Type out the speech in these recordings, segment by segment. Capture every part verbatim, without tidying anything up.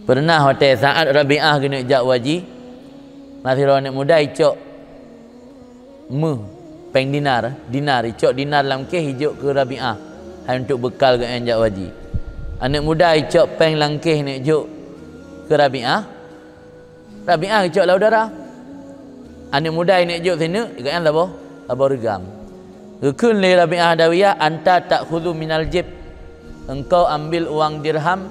Peureunah watée saát Rabi'ah geuneuk jak u haji, na sidroe aneuk muda icok méuh, péng dinar, dinar, icok dinar lam kéh ijok keu Rabi'ah, hai untuk beukal geuh nyan jak u haji. Aneuk muda icok péng lam kéh neuk jok keu Rabi'ah, Rabi'ah geucok lam udara. Aneuk muda neuk jok sineuk, geuh nyan saboh, saboh reugam. Geukheun lé Rabi'ah Adawiyah, "Anta ta'khudhu minal jib." Engkau ambil uang dirham,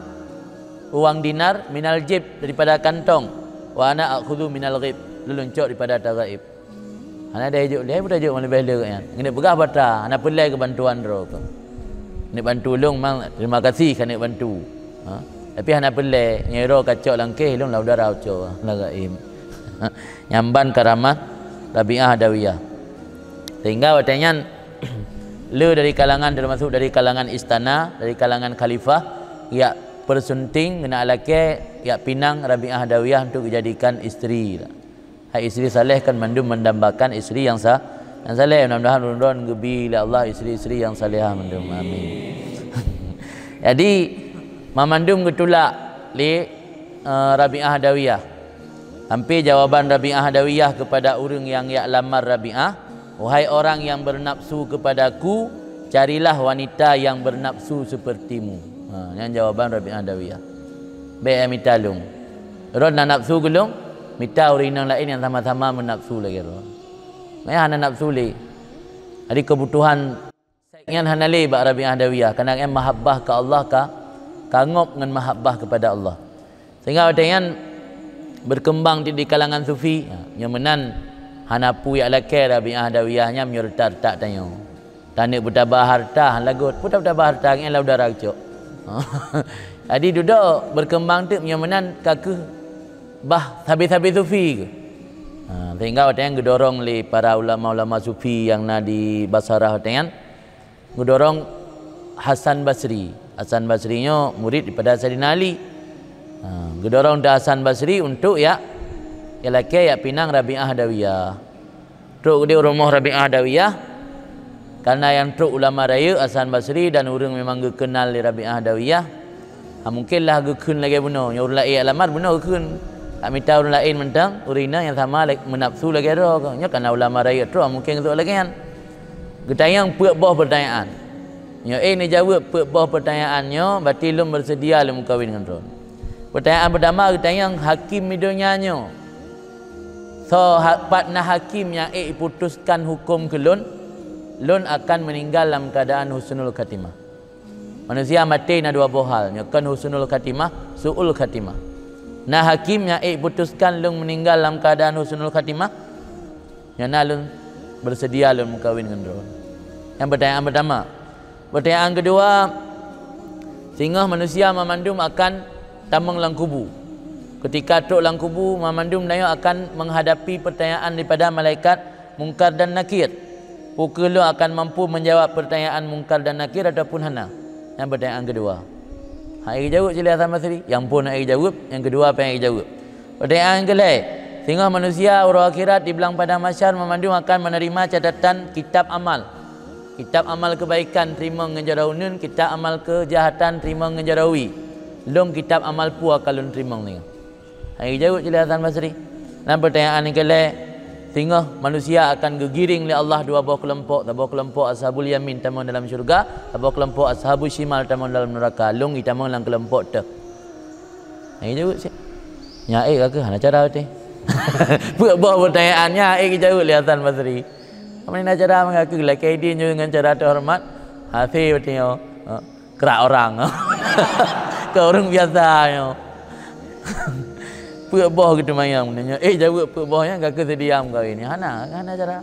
uang dinar, "minal jib," daripada kantong, "wa ana akhudhu minal ghaib," lôn cok daripada ata gaib. Hana deh jok lé, peue tajok leubeh le nyan. Ngeuneuek peugah bata, hana peureulée keu bantuan droe keuh. Neuk bantu lôn mang, terima kasih ka neuk bantu. Ha? Tapi hana peureulée, nyang droe ka cok lam kéh, lôn lam udara ucok, lam gaib. Nyan ban karamah Rabi'ah Adawiyah. Sehingga watée nyan, le dari kalangan, termasuk dari kalangan istana, dari kalangan khalifah, jak peusunting, geuneuk lakée, jak pinang Rabi'ah Adawiyah untuk dijadikan isteri. Hai isteri saleh kan mandum mendambakan isteri yang sa-, yang saleh. Mudah-mudahan droe geubi lé Allah isteri-isteri yang salehah mandum. Amin. Jadi, mamandum geutulak lé, eh, Rabi'ah Adawiyah. Sampai jawaban Rabi'ah Adawiyah kepada ureuëng nyang jak lamar Rabi'ah, "Wahai orang yang bernafsu kepadaku, carilah wanita yang bernafsu sepertimu." Ha, nyan jawaban Rabi'ah Adawiyah. Bék mita lôn. Droe na nafsu keu lôn, mita ureuëng inong laén nyang sama-sama meunafsu lagée droe. Maka hana nafsu lé. Jadi keubutuhan seks nyan hana lé bak Rabi'ah Adawiyah, karena nyan mahabbah keu Allah ka, ka ngok ngon mahabbah kepada Allah. Sehingga watée nyan berkembang di, di kalangan sufi. Ha, nyoe meunan hana peue jak lakée Rabi'ah Adawiyah nyan meunyoe retak-retak tanyoe. Taneuk beutaba harta, lagot, peue tabeutabah harta, ngon lam udara geucok. Jadi dudoe berkembang teuk meunyoe meunan ka kheueh bah sabe-sabe sufi keuh. Ha, sehingga watée nyan geudorong lé para ulama-ulama sufi nyang na di Basrah watée nyan, geudorong Hasan Basri. Hasan Basri nyoe murid daripada Saidina Ali. Ha, geudorong di Hasan Basri untuk jak, jak lakée jak pinang Rabi'ah Adawiyah. Trok di rumoh Rabi'ah Adawiyah, karena nyang trok ulama rayeuk Hasan Basri dan ureuëng memang geukeunal lé Rabi'ah Adawiyah. Ha, mungkin lah geukheun lagée bunoe, nyoe ureuëng laén jak lamar bunoe geukheun. Tak mita ureuëng laén mantong, ureuëng inong nyang sama la-, meunafsu lagée droe keuh. Nyoe karena ulama rayeuk trok, mungkin geusok lagée nyan. Geutanyong peuet boh peurtanyaan. Nyoe ék neujaweueb peuet boh peurtanyaan nyoe, berarti lôn beuseudia lôn meukawen ngon droe. Peurtanyaan peurtama geutanyong, "Hakim di donya nyoe, soe ha-, pat na hakim nyang ék iputuskan huköm keu lôn? Lôn akan meuninggai lam keuadaan husnul khatimah." Manusia maté na dua boh hal, nyoe kon husnul khatimah, su'ul khatimah. Na hakim nyang ék putuskan lôn meuninggai lam keuadaan husnul khatimah, nyan na lôn beuseudia lôn meukawen ngon droe. Nyan peurtanyaan peurtama. Peurtanyaan keudua, singoh manusia mamandum akan tamong lam kubu. Keutika trok lam kubu, mamandum tanyoe akan menghadapi peurtanyaan daripada malaikat Mungkar dan Nakir. Peu kheueh lôn akan mampu menjawab peurtanyaan Mungkar dan Nakir ataupun hana? Nyan peurtanyaan keudua. Hana ék geujaweueb cit lé Hasan Basri. Nyang phon hana ék geujaweueb, nyang keudua pih hana ék geujaweueb. Peurtanyaan keulhée, singoh manusia uroe akhirat di blang padang mahsyar mamandum akan menerima catatan kitab amal. Kitab amal keubaikan teurimong ngon jaroe uneuen, kitab amal keujahatan teurimong ngon jaroe wie. Lôn kitab amal peue akan lôn teurimong singoh? Hana geujaweueb cit lé Hasan Basri. Nyan peurtanyaan nyang keulhée, singoh manusia akan geugiring lé Allah dua boh keulompok, saboh keulompok ashabul yamin tamong dalam syeuruga, saboh keulompok ashabus syimal tamong dalam neuraka. Lôn jitamong lam keulompok teuh? Hana geujaweueb cit. Nyan ék ka kheueh, hana cara watée. Peuet boh peurtanyaan nyan ék geujaweueb lé Hasan Basri. Kamoe na cara meungaku lakée idin nyoe ngon cara teuhoreumat. Hasé watée nyoe. Ha. Krak orang. Keu ureuëng biasa nyoe. Peuet boh geuteumanyong nyoe. Ék jaweueb peuet boh nyan ka kheueh seudia meukawen. Hana, hana cara.